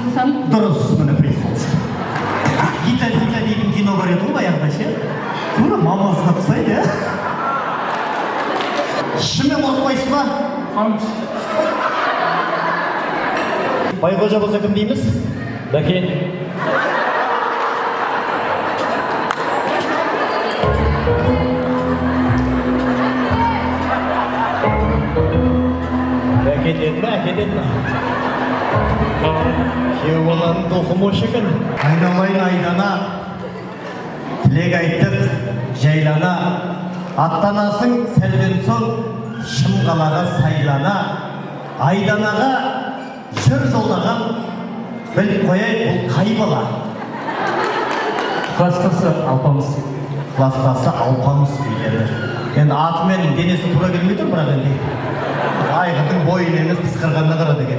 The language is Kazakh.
Султан. Дұрыс, міне, присол. Гита Зита дейтін кино бар еді ғой баяғыда ше. Тура мамасына ұқсайды, иә. Шынымен қорықпайсыз ба? Қорқыныш. Байқожа болса, кім дейміз? Бәкен. Бәке деді ме, әке деді ме? Күйеу баланың тоқымы осы екен. Айналайын Айдана, тілек айттық, жайлана. Аттанасың сәлден соң шым қалаға сайлана. Айданаға жыр жолдаған, біліп қояйық, бұл қай бала? Кластасы Алпамыс. Кластасы Алпамыс дейді. Енді аты мен денесі тура келмей тұр, бірақ енді айғырдың бойын емес, пысқырғанына қара деген.